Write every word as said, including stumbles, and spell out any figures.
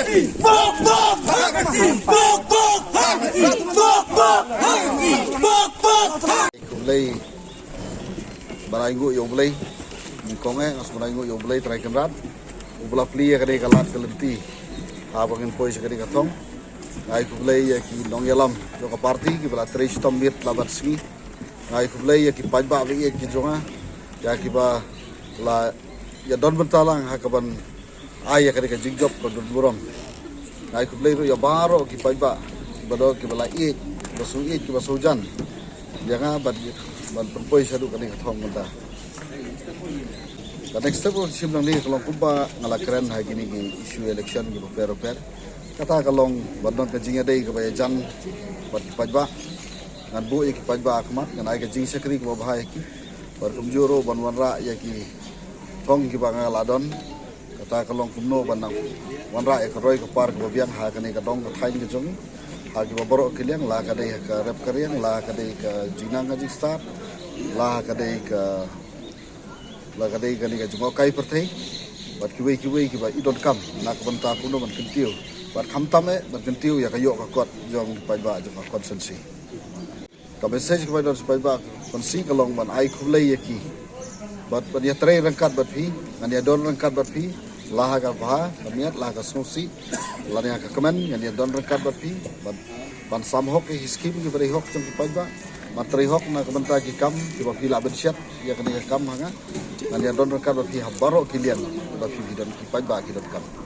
Bok bok ha ka ti. Bok bok ha ka ti. Bok bok ha ka ti. Bok bok ha ka ti. Khublei, barai nguh ïa U Blei. Nyngkong eh nga sngewbarai nguh ïa U Blei Trai Kynrad uba la plie ïa kane ka lad ka lynti haba ngin poi sha kane ka thong. Nga ai khublei ïa ki nongïalam jong ka party kiba la trei shitom miet la bad sngi. Nga ai khublei ïa ki paidbah ba ïeit ki jong nga, ïa kiba la ïa don bynta lang ha kaban ai ïa kane ka jingjop ka don burom. Nga ai khublei ruh ïa baroh ki paidbah kiba don, kiba la ïeit, kiba shu ïeit, kiba shu jan ïa nga ban, ban pynpoi shaduh kane ka thong mynta. Ka next step ruh shim nangne ka long kumba nga la kren ha kine ki issue election kiba pher pher. Kata ka long ban don ka jingïadei kaba ïajan bad ki paidbah. Ngan buh ïa ki paidbah ha khmat, ngan ai ka jingshakri kaba bha ïa ki. Bad kumjuh ruh ban wanrah ïa ki thong kiba nga la don. Kata ka long kumno ban nang wanrah ïa ka roi ka par kaba biang ha kane ka dong ka thaiñ ka jong ngi, ha kiba baroh ki liang, la ka dei ka rep ka riang, la ka dei ka jingnang ka jingstad, la ka dei ka, la ka dei kane ka jingïoh kai pyrthei bad kiwei kiwei kiba i donkam na ka bynta kumno ban kyntiew bad khamtam eh ban kyntiew ïa ka ïoh ka kot jong ki paidbah jong ka constituency. Ka message kaba don sha paidbah constituency ka long ban ai khublei ïa ki bad ban ïatrei ryngkat bad phi, ngan ïadon ryngkat bad phi, la ha ka bha ka miat, la ha ka sngewsih, la ha ka kmen, ngan ïadon ryngkat bad phi ban, ban sam hok ïa ki skim kiba dei hok jong ki paidbah, ban trei hok na ka bynta ki kam kiba phi la bynshet ïa kane ka kam ha nga. Ngan ïadon ryngkat bad phi ha baroh ki liang kiba phi, phi don, ki paidbah ki donkam.